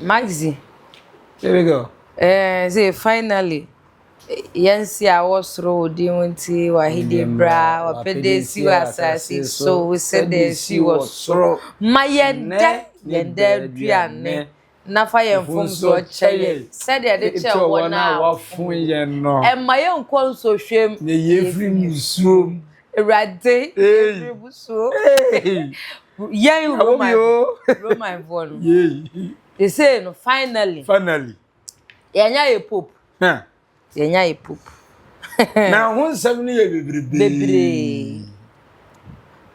Maxi. Here we go. Eh, say finally. Yɛn si a wɔ soro wo din ho nti w'ahenni bra w'apɛde si wɔ asase so sɛdeɛ si wɔ soro ma yɛn dɛ yɛn dɛ aduane na fa yɛn mfomsoɔ kyɛ yɛn sɛdeɛ de kyɛ wɔn a wɔafom yɛn no. Ɛma yɛn nkɔ nsɔhwɛ mu. Na yɛ firi musuo mu. Awurade yɛfiri musuo yɛn Roman Romanfoɔ no. They say no, finally. Finally. Yɛnya yɛ Pope. Yɛnya yɛ Pope. Na ho nsɛm no yɛ bebrebe. Bebree.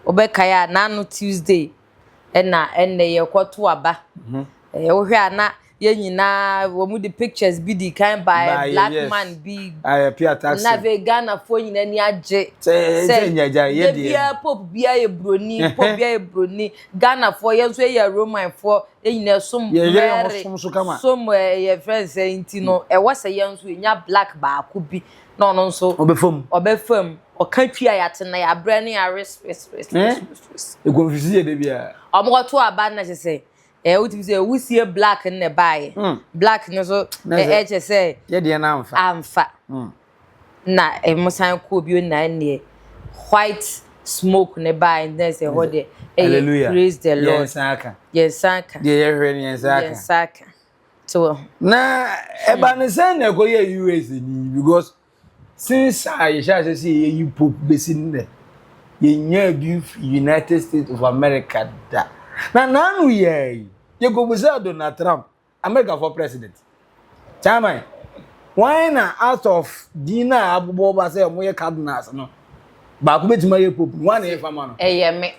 Wobɛkae a, n'ano Tuesday ɛna ɛnɛ yɛkɔto aba. Ɛyɛ wohwɛ a, na yɛn nyinaa wɔn de pictures bi di kan by black man bi. Ayɛ pia taxi. Na afei Ghanafoɔ nyinaa ani agye. Sɛ nyagya yɛ deɛ. Bia Pope bia yɛ broni, Pope bia yɛ broni. Ghanafoɔ yɛn nso yɛ Romanfoɔ, yɛn nyinaa som Mary, som yɛ friend sɛ nti no ɛwɔ sɛ yɛn nso yɛnya black baako bi na ɔno nso ɔbɛfam. Ɔbɛfam, ɔka twi a yɛate na yɛabrɛ ne yɛares. Ekonfisi yɛ de bia. Ɔmo kɔto aba na kyerɛ sɛ wotumi sɛ wusie black no na ɛbaayɛ black no so ɛkyɛ sɛ yɛ deɛ na amfa. Amfa na ɛmo san kɔ bio na ɛneɛ white smoke ne baayɛ na sɛ hɔ deɛ ɛyɛ praise the Lord. Yɛn nsa aka. Yɛn nsa aka. Deɛ yɛhwɛ no, yɛn nsa aka. Yɛn nsa aka so. Na ɛba ne sɛn na ɛkɔyɛ US ni? Because since a yɛhyɛ ase sɛ yɛyi Pope bɛsi nnɛ, yɛnya bi firi United States of America da. Na n'ano yɛ yi, yɛkɔbusa Donald Trump, America for president, chairman, wɔn na out of din na abobɔ ba sɛ ɔmo yɛ cardinals no, baako bɛtumi ayɛ Pope, wɔn na yɛ fama no. Ɛyɛ me.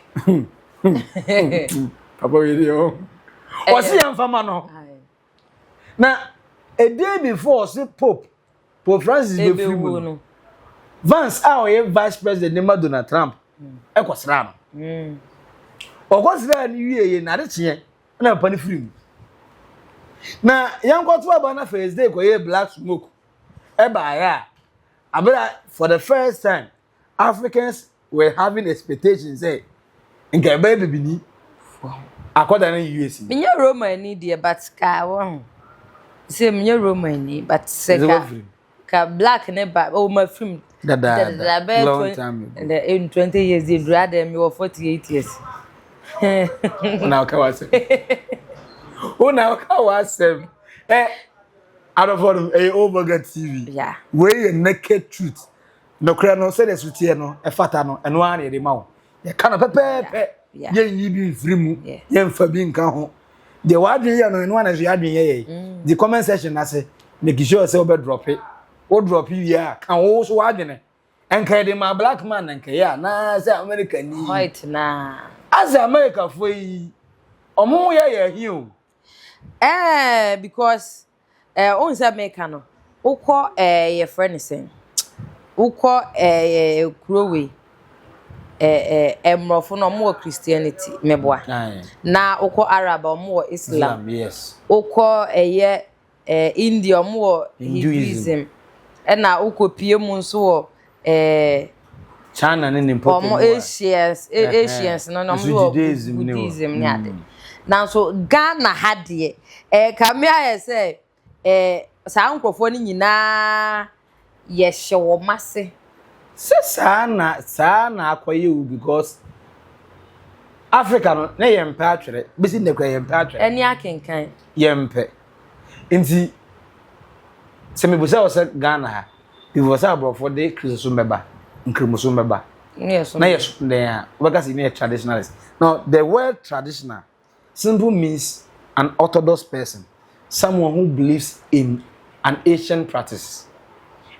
Papa wei deɛ o, ɔsi yɛn fama no. Na a day before ɔsi Pope Francis bɛfiri mu no, Vance a ɔyɛ vice president ne ma Donald Trump ɛkɔ sra no. Ɔkɔ sra no wie yɛ n'ade kyeɛ ɛna papa no firi mu. Na yɛn kɔto aba na first day kɔyɛ black smoke ɛbaayɛ a abira, for the first time Africans were having expectations sɛ nka ɛbɛyɛ bibini akɔda ne US. Menyɛ Roman ni deɛ, but ka wɔ ho sɛ menyɛ Roman ni, but sɛ ka black ne ba o ma film. Dadaada, long time ago. In 20 years de dura dɛ mi wɔ 48 years. Una ɔka w'asɛm, una ɔka w'asɛm. Ɛ adɔfo no, ɛyɛ Omega TV. Wei yɛ naked truth. Nɔkora no sɛdeɛ so teɛ no ɛfata no, ɛno ara na yɛde ma wo. Yɛka no pɛpɛɛpɛ, yɛnyi bi mfiri mu, yɛmfa bi nka ho. Deɛ w'adwene yɛ no, ɛno ara na so yɛadwene yɛ yɛ. The comment section n'ase, make sure sɛ wobɛ drop wo drop wie a, ka wo so w'adwene. Nka yɛde ma black man na nka yɛ a na sɛ America ni. White na. Asɛ America foɔ yi, ɔmo yɛ yɛ ahi o. Because ohun sɛ meka no, wokɔ yɛfrɛ ne sɛn, wokɔ kuro wei, mmorɔfo no, ɔmo wɔ Christianity, meboa? Na wokɔ Arab a, ɔmo wɔ Islam. Wokɔ ɛyɛ India, ɔmo wɔ Hinduism. Ɛna wokɔ pie mu nso wɔ China ne mpɔtam. Ɔmo Asians no na ɔmo wɔ Buddhism ne ade. Nanso Ghana ha deɛ, kame ayɛ sɛ saa nkurɔfoɔ no nyinaa yɛhyɛ wɔn ase. Sɛ saa na akɔyɛ o, because Africa no na yɛn mpɛ atwerɛ bɛsi nnɛ kora, yɛn mpɛ atwerɛ. Ɛne akenkan. Yɛn mpɛ. Nti sɛ mebusa wɔ sɛ Ghana ha, before sɛ aborɔfo de Kristo bɛba, nkramoso bɛba, na yɛ so dɛn a, wobɛka sɛ ne yɛ traditionalist. Now, the word "traditional" simple means an orthodox person, someone who believes in an ancient practice.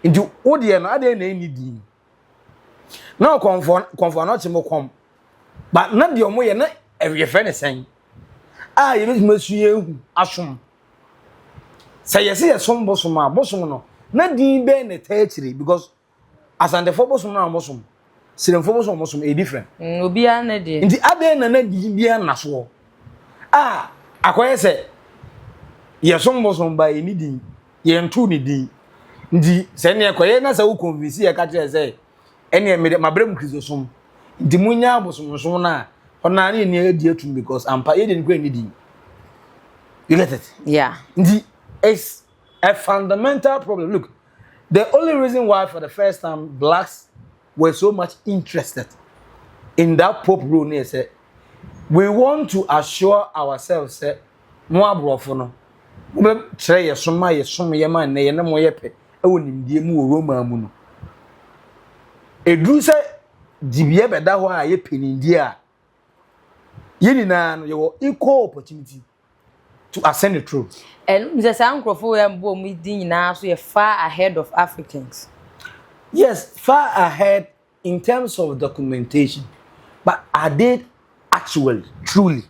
Nti wo deɛ no adeɛ na ɛnni din na ɔkɔmfo kɔmfo anɔkye mo kɔm ba na deɛ ɔmo yɛ na yɛfrɛ ne sɛn a yɛbɛtumi asu yɛn ehu asom sɛ yɛsɛ yɛsom bosom a, bosom no na din bɛn na ɛta akyire? Because Asantefoɔ bosom no a wɔsom, Siremfoɔ bosom a wɔsom, ɛyɛ different. Obiara ne deɛ. Nti adeɛ na din biara na soɔ a akɔyɛ sɛ yɛsom bosom ba yɛni din, yɛnto ne din. Nti sɛ neɛ kɔyɛ na sɛ wo convince yɛ ka kyerɛ sɛ ɛneɛ mede mabrɛ mu Kristo som nti munya abosomsom no a, ɔnaa ne yɛni adi atum, because ampa yɛde no kora ni din. You get it? Yeah. Nti it's a fundamental problem. Look, the only reason why for the first time blacks were so much interested in that pope role ne sɛ we want to assure ourselves sɛ mo aborɔfo no mobɛkyerɛ yɛ som a yɛsom yɛ ma nnɛ yɛne mo yɛ pɛ wɔ nimdeɛ mu wɔ Roma mu no. Ɛduru sɛ dibea bɛda hɔ a yɛ panindie a yɛn nyinaa no yɛwɔ equal opportunity to ascend the throne. Ɛno sɛ saa nkurɔfoɔ yɛ mbɔ wɔn di nyinaa so yɛ far ahead of Africans. Yes, far ahead in terms of documentation, but are they actually truly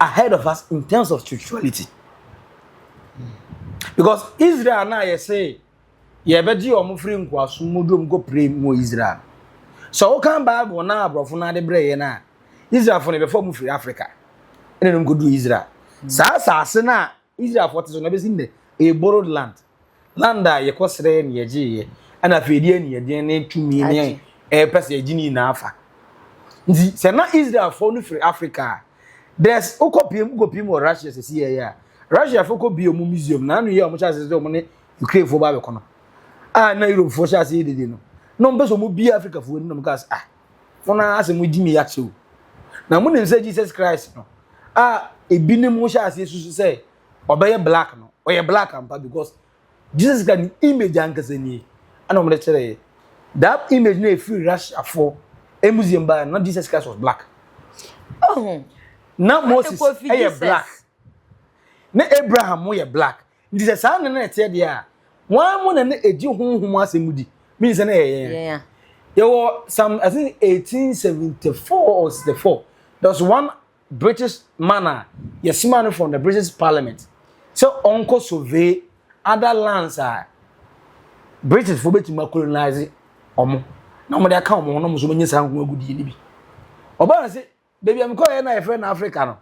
ahead of us in terms of spirituality? Because Israel na yɛ sɛ yɛbɛgye wɔn firi nkoasom mu dom kɔ pray mu wɔ Israel. Sɛ wokan Bible na aborɔfo no ade brɛ yɛn a, Israelfo no yɛbɛfa wɔn firi Africa ɛna nom kɔduru Israel. Saa asase no a Israelfoɔ te so no ɛbɛsi nnɛ ɛyɛ borrowed land. Land a yɛkɔ srɛ ne yɛgyeeɛ ɛna afei yɛde aniɛden ne tumi ne ɛpɛ sɛ yɛgye ne nyinaa fa. Nti sɛ na Israelfoɔ no firi Africa a, there's wokɔ piem wokɔ piem wɔ Russia sɛsi yɛ a Russiafoɔ kɔ bie ɔmo museum na ano yɛ ɔmo hyɛ ase sɛ ɔmo ne Ukrainefoɔ ba abɛkɔ no a na Europefoɔ hyɛ ase yɛ dede no na ɔmo pɛ sɛ ɔmo bie Africafoɔ ani na ɔmo kaa sɛ ah mo na asɛ mo gyi mi akyɛ o na mo nim sɛ Jesus Christ no a ebinom hyɛ ase susu sɛ ɔbɛyɛ black no ɔyɛ black ampa because Jesus Christ ne image ankasa nie ɛna ɔmo de kyerɛ yɛ that image na efiri Russiafoɔ museum baa na Jesus Christ was black. Oh. Na Moses ɛyɛ black. Na Abraham mo yɛ black. Nti sɛ saa na na ɛteɛ deɛ a, wɔn mo na na egye honhom asɛm di. Mean sɛ na ɛyɛ yɛn. Yɛwɔ some, I think, 1874 or 64. There was one British man a yɛsoma no from the British Parliament sɛ ɔnkɔ survey other lands a British fo bɛtumi colonize ɔmo na ɔmo de aka ɔmo ho na ɔmo nso bɛnyɛ saa nko agudie no bi. Ɔbaa no sɛ baabi a mekɔɛ na yɛfrɛ no Africa no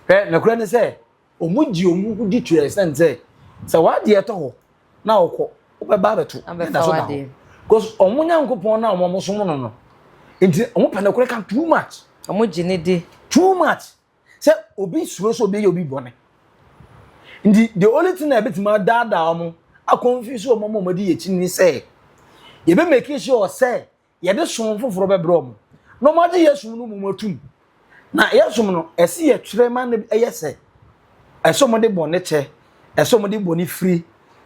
hwɛ nokorɛ ne sɛ ɔmo gye ɔmo ho di to extent sɛ sɛ wadeɛ tɔ hɔ na ɔkɔ wobɛba abɛto ɛda so da hɔ because ɔmo Nyankopɔn na ɔmo som no nti ɔmo pɛ nokorɛ ka too much. Ɔmo gye ne di too much sɛ obi suro sɛ obi yɛ obi bɔne. Nti the only thing na ebitumi adaadaa ɔmo aconfuse ɔmo ama ɔmo di akyi ni sɛ yɛbɛ make sure sɛ yɛde som foforɔ bɛbrɛ ɔmo na ɔmo agye yɛ som no mu atum na yɛ som no ɛsi yɛ twerɛ ma no ɛyɛ sɛ ɛsɛ ɔmo de bɔne kyɛ, ɛsɛ ɔmo de bɔne firi,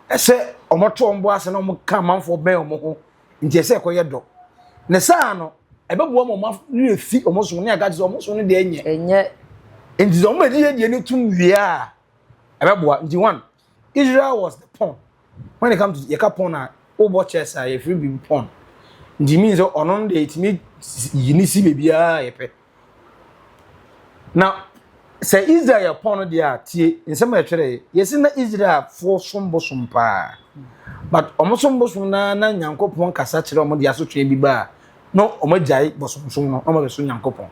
ɛsɛ ɔmo to ɔmo bo ase na ɔmo ka amanfoɔ bɛn ɔmo ho. Nti ɛsɛ ɛkɔyɛ dɔ ne saa no ɛbɛboa ma ɔmo werɛ fi ɔmo som ne aka kyerɛ sɛ ɔmo som no deɛ ɛnyɛ. Ɛnyɛ. Nti sɛ ɔmo adi yɛ deɛ no tum wie a ɛbɛboa. Nti one, Israel was the pawn. When it comes to yɛka pawn a wobɔ chess a yɛfiri biribi pawn. Nti mean sɛ ɔno no deɛ ɛtumi yi ne si beebiara yɛpɛ. Na sɛ Israel yɛ pawn no deɛ a, tie nsɛm a yɛtwerɛ yɛ yɛsi na Israelfoɔ som bosom paa, but ɔmo som bosom na Nyankopɔn kasa kyerɛ ɔmo de asotwe bi ba a na ɔmo agyae bosomsom no na ɔmo abɛso Nyankopɔn.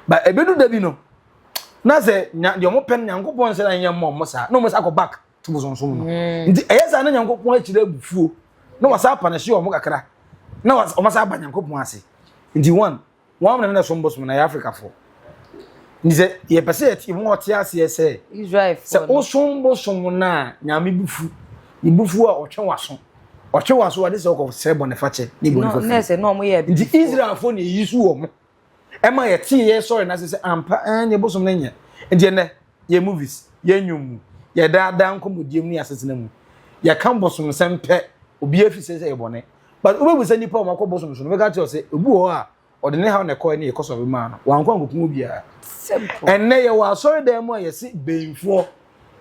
But ebedu da bi no na sɛ nya deɛ ɔmo pɛ no Nyankopɔn sɛ na nyɛ mma ɔmo saa na ɔmo sa akɔ back to bosomsom no. Nti ɛyɛ saa na Nyankopɔn akyerɛ abufuo na wasa apanehye ɔmo kakra na ɔmo sa aba Nyankopɔn ase. Nti one wɔn na som bosom na yɛ Afrikafoɔ. Nti sɛ yɛpɛ sɛ yɛte mu ɔte aseɛ sɛ Israelfoɔ sɛ no wosom bosom no a Nyame bufu ne bufu a ɔtwe w'aso ɔtwe w'aso ade sɛ ɔkɔ srɛ bɔne fakyɛ ne bɔne no fafiri. Na ɛsɛ na ɔmo yɛ Nti Israelfoɔ na eyi so wɔ mo ɛma yɛte yɛ sɔre na sɛ ampa ɛn ne bosom no nyɛ. Nti ɛnɛ yɛ movies, yɛ nnwom mu, yɛ daadaa nkɔmmɔdie mu ne asetena mu yɛka bosom nsɛm pɛ obi afi sɛ yɛ bɔne. But wobɛbu nipa a ɔmakɔ bosom so no bɛka kyerɛ sɛ obi wɔ hɔ a ɔde ne haw na ɛkɔɛ ne yɛkɔ sɔre maa no wankɔ ankɔkum obiara. Simple. Ɛnnɛ yɛwɔ asɔredan mu a yɛse bɛnfoɔ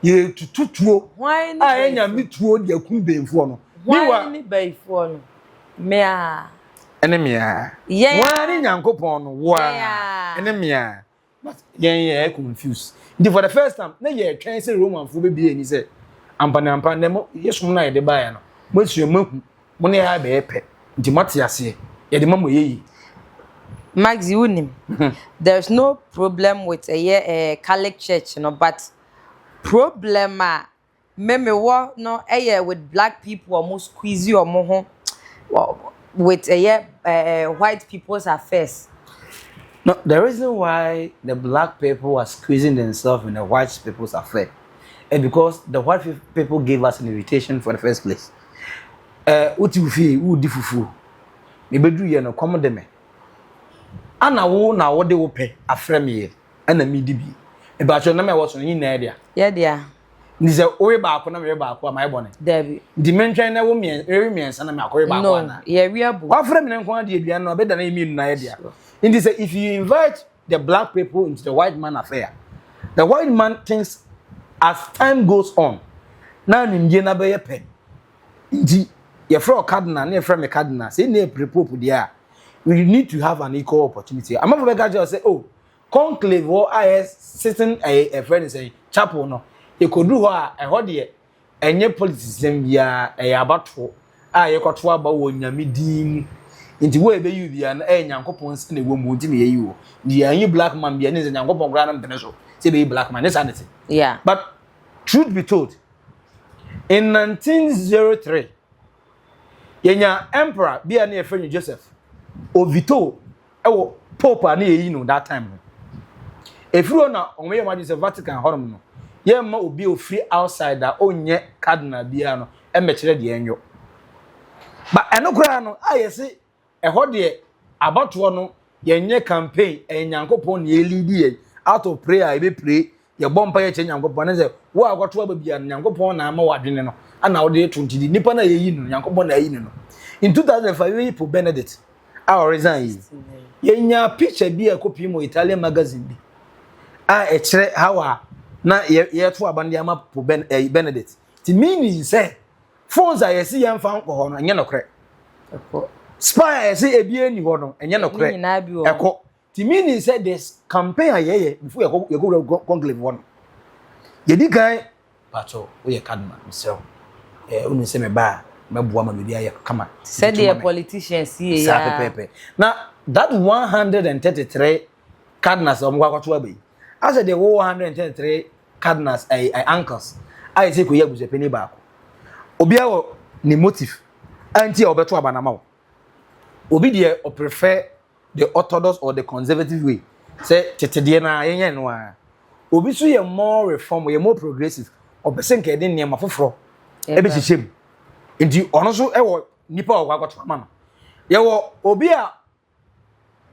yɛtutu tuo Hwan ne a ɛyɛ Nyame tuo de akum bɛnfoɔ no. Hwan ne bɛyifoɔ no? Mmea. Ɛne mmea. Yɛn. Wɔn ne Nyankopɔn no woa. Yɛn a. Ɛne mmea. But yɛn yɛ confused. Nti for the first time na yɛtwɛn sɛ Romanfoɔ bɛbie ani sɛ ampa ne ampa nnɛ mo yɛsom no a yɛde baeɛ no moasua moahu mo ne yɛ abɛyɛ pɛ nti moate aseɛ yɛde ma mo yɛ yie. Maxi, wonim there's no problem with ɛyɛ Catholic Church no, but problem a me mewɔ no ɛyɛ with black people, ɔmo squeeze ɔmo ho with ɛyɛ white people's affairs. No, the reason why the black people are squeezing themselves in the white people's affair And because the white people gave us an invitation for the first place. Wote wo fie, wodi fufuo. Mebɛduru yɛ no, kɔm de me. Ana wo na wode wo pɛ afrɛ me yɛ, ɛna medi bi. Mebakyɛ nam a ɛwɔ so no, nyinaa dea. Yɛ dea. Nti sɛ wowe baako na mewe baako a, mayɛ bɔne? Dabi. Nti mentwɛn na wo mmiɛnsa, wewe mmiɛnsa na meakɔwe baako No, anaa? yɛwe abo. Wafrɛ me ne nko ara de aduane no, abɛda na yɛ mmienu na yɛ dea. Nti sɛ if you invite the black people into the white man affair, the white man thinks as time goes on, na nimdie na bɛyɛ pɛ. Nti yɛfrɛ wo cardinal na yɛfrɛ me cardinal, sɛ ɛnna yɛpere pope deɛ a, we need to have an equal opportunity. Amanfo bɛka kyerɛ wo sɛ, oh, conclave hɔ a yɛ sitting ɛyɛ ɛfrɛ no sɛn chapel no, yɛkɔduru hɔ a ɛhɔ deɛ ɛnyɛ politics sɛm biara, ɛyɛ abatoɔ a yɛkɔto aba wɔ Nyame din mu. Nti wo a yɛbɛyi wo biara no ɛyɛ Nyankopɔn nsa na ɛwɔ mu nti na yɛyi wo. Nti yɛanyi black man biara ne sɛ Nyankopɔn koraa no mpene so sɛ yɛbɛyi black man, ne saa ne te. But truth be told, in 1903 yɛnya emperor bi a ne yɛfrɛ no Joseph Ovito ɛwɔ pope a ne yɛyi no that time no. Ɛfiri hɔ na wɔn yɛ wɔn adwene sɛ Vatican hɔnom no yɛmma obi a ofiri outside a ɔnyɛ cardinal biara no ɛmmɛkyerɛ deɛ ɛnyɔ. But ɛno koraa no a yɛse ɛhɔ deɛ abatoɔ no yɛnyɛ campaign, ɛyɛ Nyankopɔn na yɛlead yɛn out of prayer a yɛbɛpray, yɛbɔ mpa yɛkyerɛ Nyankopɔn ne sɛ wo a akɔto aba biara no Nyankopɔn na ama w'adwene no ana wode to, nti nipa no a yɛyi no Nyankopɔn na ayi no no. In 2005 yɛyi Pope Benedict a ɔresign yi, yɛnya picture bi a ɛkɔpii mu Italian magazine bi a ɛkyerɛ how a na yɛto aba no de ama Pope Benedict. Ti meaning sɛ phones a yɛsi yɛmfa nkɔ hɔ no ɛnyɛ nokorɛ, spy a yɛsi ebi ani hɔ no ɛnyɛ nokorɛ, ɛkɔ. Ti meaning sɛ this campaign a yɛyɛ before yɛkɔ yɛkɔ conclave hɔ no, yɛdi kan patro woyɛ cardinal, mesrɛ ɛɛ wonu sɛ mɛba a mɛboa ma biribi ayɛ kama. Sɛdeɛ politicians yɛ. Saa pɛpɛɛpɛ na that 133 cardinals a wɔn kɔ akɔto aba yi asɛ deɛ wɔwɔ 133 cardinals ɛɛ ɛɛ uncles a yɛsɛ kɔ yi abusuapanin baako, obiara wɔ ne motive a nti a ɔbɛto aba n'ama wo. Obi deɛ ɔprefer the orthodox or the conservative way sɛ tete deɛ na yɛnyɛ no a, obi nso yɛ more reform, yɛ more progressive, ɔpɛ sɛ nka yɛde nneɛma foforɔ ɛbɛhyehyɛ mu, nti ɔno nso ɛwɔ nipa a ɔkɔ akɔto ama no. Yɛwɔ obi a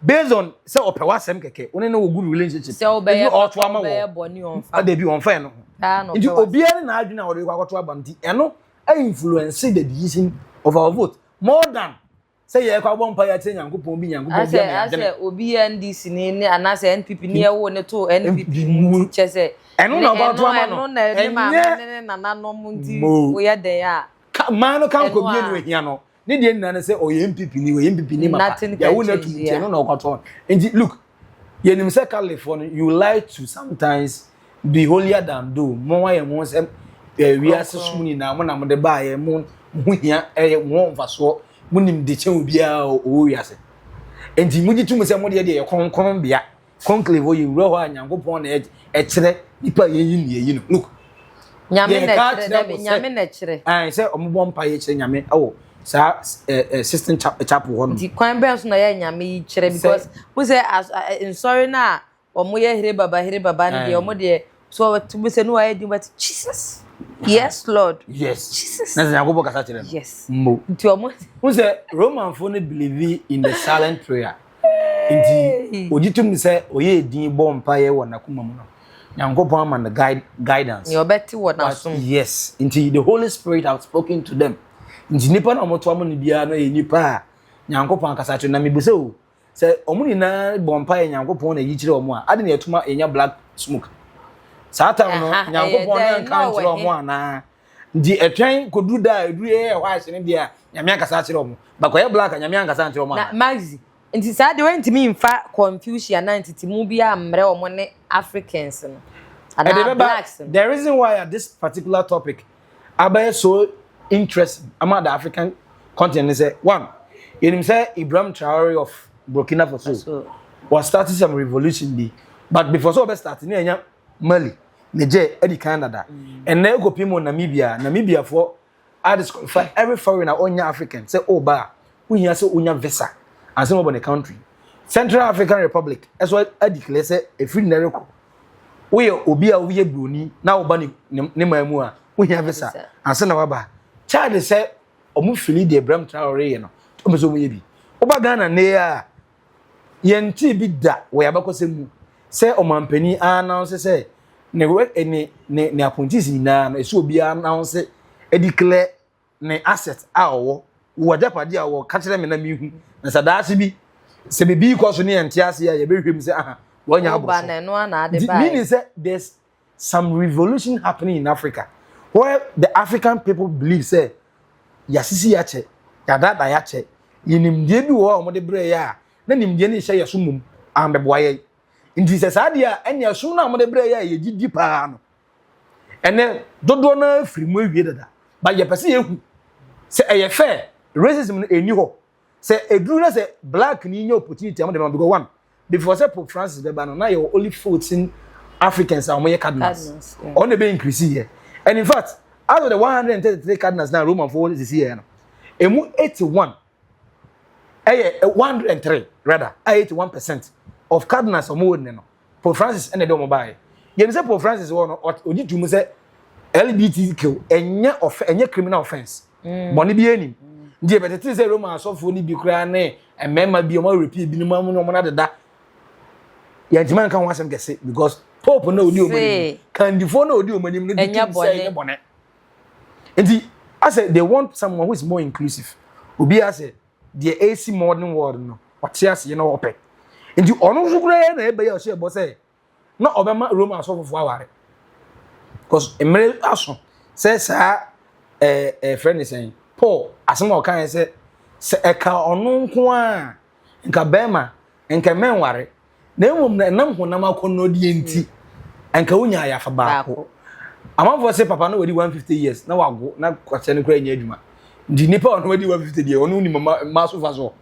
based on sɛ ɔpɛ w'asɛm kɛkɛ, wɔne no wɔ good relationship, sɛ wobɛyɛ nti ɔto ama wobɛyɛ wɔ bɔne ɔmfa. Ɔde bi ɔmfa yɛ no ho. Daa na nti ɔpɛ w'asɛm. Obiara ne n'adwene a ɔde kɔ akɔto aba no, nti ɛno influence the decision of our vote more than sɛ yɛ kɔ abɔ mpa yɛ akyerɛ Nyankopɔn bi, Nyankopɔn bi asɛ ama yɛ adwene. Asɛ obi yɛ NDC ni ne anaasɛ NPP ni ɛwo ne to NPP mu nti kyɛ sɛ Ɛno na ɔkɔ ato ama no. Ɛno na ne maame ne ne nananom nti Mo. woyɛ den a Ka maa no ka Ɛno nkɔ bie a- no ehia no ne deɛ nyinaa ne sɛ ɔyɛ NPP ni, ɔyɛ NPP ni mapa. Nothing can yɛwo na change, tum nti yeah. ɛno na ɔkɔtɔ. Nti look, yɛnim sɛ Catholicfoɔ no, you like to sometimes be holier than thou. Mo ayɛ mo sɛ wiase som nyinaa mo na mo de baayɛ, mo mo ho hia, ɛyɛ mo ho mfasoɔ, mo nim de kyɛn obiara a ɔwɔ wiase, nti mo gye tum sɛ mo deɛ deɛ yɛ kronkron bea. Conclave hɔ yɛwura hɔ a Nyankopɔn na ɛkyerɛ nipa a yɛyi ne yɛyi no. Look, Nyame na yɛka ɛkyerɛ kyerɛ dabi mo sɛ- Nyame na ɛkyerɛ. Ɛn sɛ ɔmo bɔ mpa yɛ kyerɛ Nyame ɛwɔ saa ɛ ɛ Sistine Chapel hɔ nom. Nti kwan bɛn so na yɛ Nyame yi kyerɛ? Because mo sɛ nsɔre no a ɔmo yɛ here baba here baba no deɛ, ɔmo deɛ so ɔmo sɛ no wayɛ din but Jesus, yes Lord. Yes. Jesus. Na sɛ Nyankopɔn kasa kyerɛ no. Yes. Mmo. Nti ɔmo n sɛ Romanfoɔ no believe in the silent prayer, nti ogye tum sɛ ɔyɛ edin bɔ mpa yɛ wɔ n'akoma mu no, Nyankopɔn ama no guidance. Nea ɔbɛte wɔ n'asom. Yes, nti the Holy Spirit have spoken to them, nti nipa na ɔmo to ama no biara no yɛ nipa a Nyankopɔn akasa kyerɛ. Na mebisa o, sɛ ɔmo nyinaa bɔ mpa yɛ Nyankopɔn na yi kyerɛ ɔmo a, ade na yɛtuma yɛnya black smoke saa time no? Aha, ɛyɛ Nyankopɔn dɛn na nka na nkyerɛ ɔwɔ ɔmo anaa? Nti ɛtwɛn koduru da a eduru yɛ ɛhɔ ahyɛ ne deɛ a Nyame akasa akyerɛ ɔmo, bakɔyɛ black a Nyame ankasa nkyerɛ ɔmo Na anaa? Maxi, nti saa deɛ wɔntumi nfa confusion anaa ntitimu bi ammerɛ wɔn ne Africans no ɛde anaa bɛba blacks no. The reason why this particular topic abɛyɛ so interesting ama the African continent is sɛ, one, yɛnim sɛ Ibrahim Traore of Burkina Faso So was starting some revolution bi, but before so ɔbɛ start ne yɛnya Mali, Niger ɛdi kan dada. Ɛnna ekopie mu Namibia, Namibiafoɔ a disqualify every foreigner ɔnya African sɛ ɔba a wohia sɛ onya visa ansa na ɔbɔ ne country. Central African Republic ɛso adeclare sɛ efiri nnɛ rekɔ Woyɛ obi a woyɛ broni na woba ne ne man mu a, wohia visa ansa na waba. Chad sɛ ɔmo fili deɛ Ibrahim Traore yɛ no, ɔmo sɛ ɔmo yɛ bi. Woba Ghana nnɛ a, yɛntee bi da wɔ yɛn abakɔsɛm mu sɛ ɔmanpanin announce sɛ ne ne ne ne appointees nyinaa no, ɛsɛ obiara announce declare ne asset a ɔwɔ, wɔ agyapadeɛ a ɔwɔ, ka kyerɛ me na mehu. Na sɛ daakye bi, sɛ biribi kɔ so ne yɛnte ase a, yɛbɛhwɛ mu sɛ aha, wɔanya abɔ so. Meaning sɛ there's some revolution happening in Africa where the African people believe sɛ yɛasisi yɛakyɛ, yɛadaadaa yɛakyɛ, yɛnimdeɛ bi wɔ hɔ a wɔde brɛ yɛ a, na nimdeɛ no nhyɛ yɛ so mmom, ambɛboa yɛn. Nti sɛ saa deɛ a, ɛne ɛsom no a wɔde brɛ yɛ a yɛgye di paa no, ɛnɛ dodoɔ no ara firi mu awie dada, but yɛpɛ sɛ yɛhu sɛ ɛyɛ fair. Racism no ɛnni hɔ sɛ ɛduru na sɛ black ni nya opportunity a wɔde ma, because one, before sɛ Pope Francis bɛba no, na yɛwɔ only 14 Africans a wɔyɛ cardinals. Ɔno na ɛbɛ increase yɛ, and in fact, out of the 133 cardinals na Roman foɔ sisi yɛ no, emu 81 ɛyɛ 103 rather, a 81% of cardinals a wɔwɔ ne no, Pope Francis ɛna ɛde wɔn baeɛ. Yɛn sɛ Pope Francis wɔ no, ɔgye tum sɛ LGBTQ ɛnyɛ ɔfɛ, ɛnyɛ criminal offence, bɔnne bi anim. Nti yɛbɛtete sɛ Roma asɔfoɔ no bi koraa ne mmarima bi wɔn arepi binom amu na wɔn adeda, yɛntumi anka ho asɛm kɛse because Pope na odi wɔn anim, kandifoɔ na odi wɔn anim no gye tum sɛ ɛnyɛ bɔnne. Nti asɛ they want someone who is more inclusive, obi asɛ deɛ esi modern world no ɔte aseɛ na ɔpɛ. Nti ɔno nso koraa yɛ na ɛbɛyɛ ɔhyɛ ɛbɔ sɛ na ɔbɛma Roma asɔfofoɔ aware, because mmerɛ aso sɛ saa ɛɛ ɛɛ fɛ ne sɛn Paul asɛm a ɔka yɛ sɛ ɛka ɔno nko a, nka bɛrima nka mɛnware, na mmom na ɛnam honam akɔnnɔdeɛ nti nka wonya ayafa baako. Amanfoɔ sɛ papa no wadi 150 years na wago na kwakyɛ no koraa nyɛ adwuma. Nti nipa a ɔno wadi 150 deɛ, ɔno nim mma so fa so,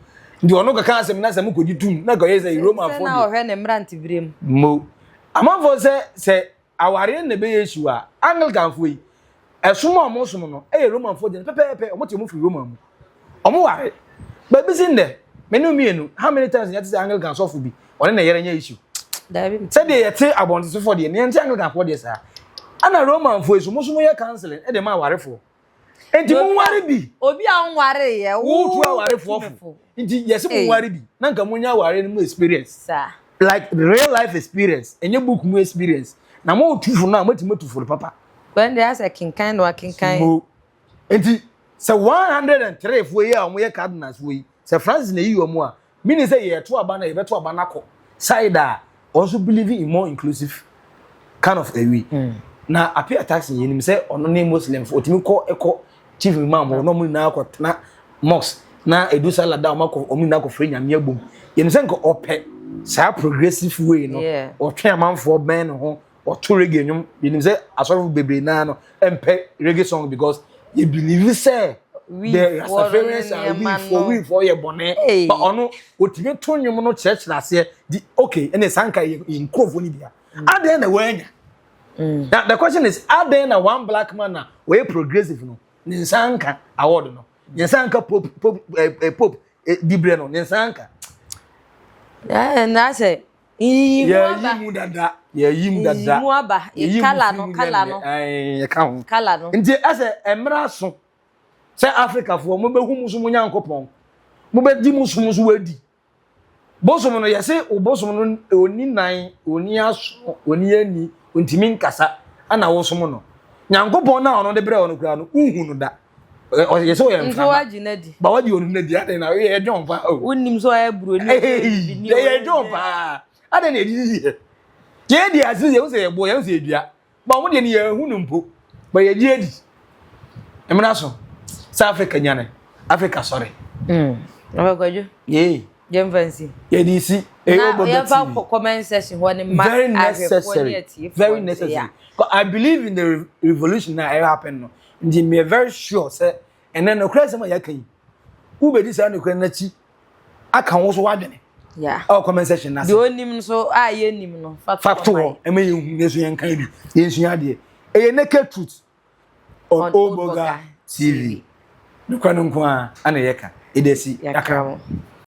nti ɔno kaka asɛm na sɛ mokɔgye tum na kɔyɛ sɛ Romafoɔ deɛ na ɔhwɛ ne mmerantebere mu. Mo amanfoɔ sɛ awareɛ na ɛbɛyɛ issue a, Anglicanfoɔ yi ɛsom a ɔmo som no ɛyɛ Romanfoɔ deɛ pɛpɛɛpɛ. Ɔmo te ɔmo firi Roman mu, ɔmo ware baabi si nnɛ me ne mmienu. How many times yɛte sɛ Anglican sɔfo bi ɔne ne yere nyɛ issue? Sɛdeɛ yɛte abɔntesofoɔ deɛ ne yɛnte Anglicanfoɔ deɛ saa. Ɛna Romanfoɔ yi so mo so mo yɛ counseling ɛde ma awarefoɔ, nti mo nware bi. Obi a nware yɛ wotu awarefoɔ fo, nti yɛsɛ mo nware bi na nka mo nya aware no mu experience, like real life experience, ɛnyɛ book mu experience, na mo tu fo no a, mo ti mo tu fo no papa. Wɔn de asɛ kenkan na wakenkan. Mo nti sɛ 103 foɔ yi a wɔn yɛ cardinals foɔ yi, sɛ Francis na eyi wɔn a, meaning sɛ yɛto aba na yɛbɛto aba n'akɔ side a also believing in more inclusive kind of a way. Na Appiah Turkson, yɛnim sɛ ɔno ne Muslim fo, otumi kɔ ɛkɔ chief imam hɔ na ɔmo nyinaa kɔ tena mosque na edu sala da, ɔmo akɔ, ɔmo nyinaa kɔ fere Nyame abom. Yɛnim sɛ nka ɔpɛ saa progressive way no, ɔtwe amanfoɔ bɛn ne ho, ɔto reggae nnwom. Yɛnim sɛ asɔrofo bebree naa no mpɛ reggae song because yɛ believe sɛ the Rastafarians are we for yɛ bɔnɛ, but ɔno otumi to nnwom no kyerɛkyerɛ aseɛ di. Okay, ɛna sanka yɛ nkurɔfoɔ no bia adan na wɔanya. Now the question is, adan na one black man na wɔyɛ progressive no ne nsa nka award no, ne nsa nka Pope dibrɛ no, ne nsa nka? Ɛɛ na sɛ yiyi mu aba. Yɛyi mu dada, yɛyi mu dada. Yiyi mu aba. Kala no, kala no. Yɛka ho. Kala no. Nti ɛsɛ mmerɛ aso sɛ Afrikafoɔ mobɛhu mu so mo Nyankopɔn, mobɛdi mu som so wadi bosom no. Yɛse wo bosom no ɔni nan, ɔni aso, ɔni ani, ɔntumi nkasa, ana wosom no. Nyankopɔn no a ɔno de brɛ wo no koraa no, wohu no da. Yɛsɛ ɔyɛ mframa. Nso wagye n'adi. Ba wagye ɔno n'adi, adɛn na yɛ dwɔn paa o? Wonim sɛ ɔyɛ buroni. Yɛ dwɔn paa, adɛn na yɛdidi yɛ yɛ di ase, yɛ sɛ yɛbɔ yɛn sɛ yɛdua ba, wɔn deɛ no yɛn hu no mpo ba yɛgye adi. Mmira so sɛ Africa nyane, Africa sɔre. Ɔbɛkwadwo. Yee. Yɛmfa nsi. Yɛde si. Na yɛmfa comment section hɔ ne ma. Very necessary, very necessary. I believe in the revolution na ɛyɛ happen no, nti me very sure sɛ ɛnɛ nokura sɛm a yɛaka yi, wobɛdi saa nokura n'akyi aka wo so wadwene ɛwɔ comment section n'ase. Deɛ onim nso a yɛnim no. Fa to hɔ ɛmɛ yɛn hu yɛn so yɛn kan bi yɛn sua adeɛ. Ɛyɛ Naked Truth on Old Boga TV. Nokura no nko ara ana yɛka ɛde asi yakra mo.